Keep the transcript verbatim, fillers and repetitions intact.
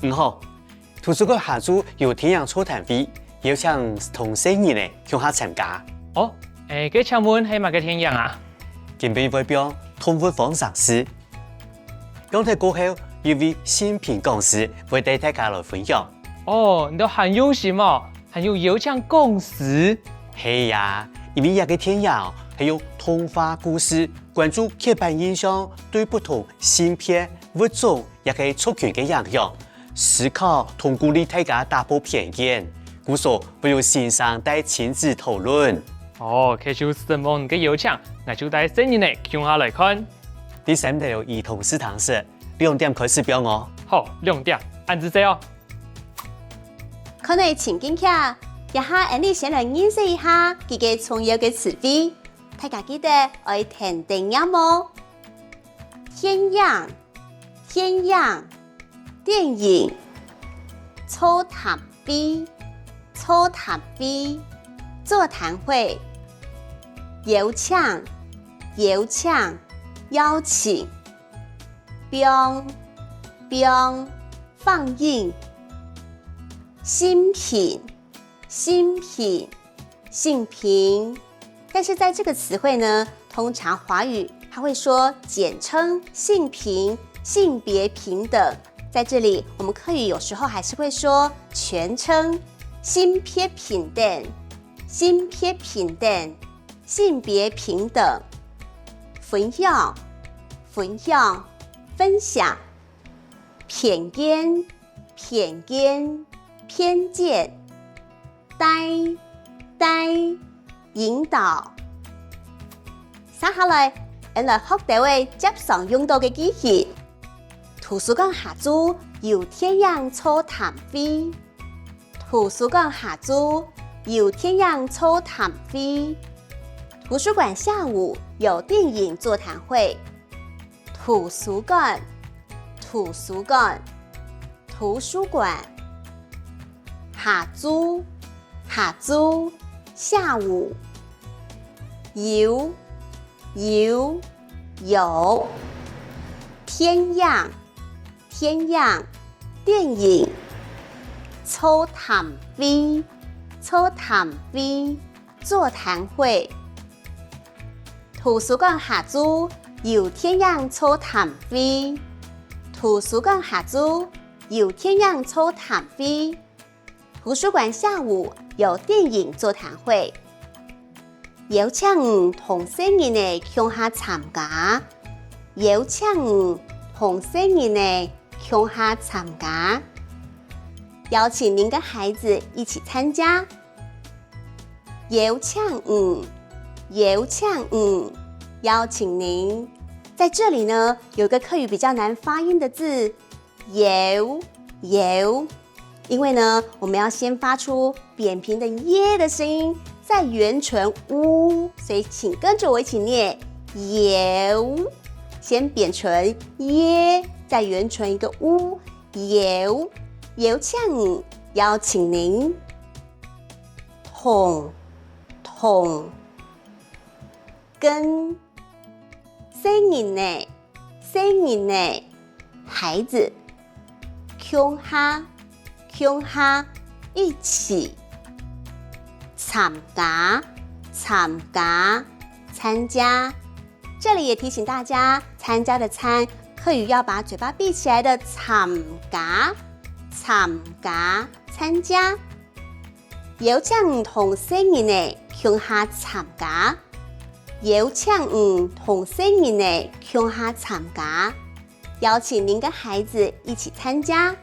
你好，圖書館下晝有電影座談會，邀請同細人仔共下參加。哦，欸，該請問係麼个電影啊？今晡日會放動物方程式。講忒過後，有位性平講師會帶大家來分享。哦，你兜還用心哦，還有邀請講師。係啊，因為這个電影係用童話故事關注刻板印象對不同性別、物種也係族群个影響，思考同鼓勵大家打破偏見，故所會有先生帶親子討論。哦，該就承蒙你个邀請，𠊎就帶細人仔共下來看。第三樓兒童試聽室，兩點開始放哦。好，兩點，恁仔細哦。看著情境劇，這下𠊎俚先來認識一下幾个重要个詞彙，大家記得愛跈等唸哦。電影，電影，電影，座談會，座談會，座談會，邀請，邀請，邀請，放，放，放映，性平，性平，性平。但是在這個詞彙呢，通常華語它會說簡稱性平、性別平等。在這裡，我們客語有時候還是會說全稱、性別平等、性別平等、性別平等。分享，分享，分享。偏見，偏見，偏見。 帶，帶，引導。接下來，𠊎俚來學兜仔輒常用著个句型。圖書館下晝有電影座談會。圖書館下晝有電影座談會。圖書館下午有電影座談會。圖書館，圖書館， 圖書館。下晝，下晝，下午。有，有，有。電影，電影，電影。座談會，座談會， 座談會。圖書館下晝有電影座談會。圖書館下晝有電影座談會。圖書館下午有電影座談會。邀請你同細人仔共下參加。邀請你同細人仔共下參加。邀請您跟孩子一起參加。 邀請你，邀請你，邀請您。在這裡呢，有一個客語比較難發音的字，邀，邀。因為呢，我們要先發出扁平的耶的聲音，再圓唇u，所以請跟著我一起念，邀。先扁唇耶，再圓唇一個u，邀，邀請你，邀請您。 同，同，跟，細人仔，細人仔，孩子，共下，共下，一起，參加，參加，參加。這裡也提醒大家，參加的參，客語要把嘴巴閉起來的參加，參加，參加。 邀請你同細人仔共下參加。邀請你同細人仔共下參加。邀請您跟孩子一起參加。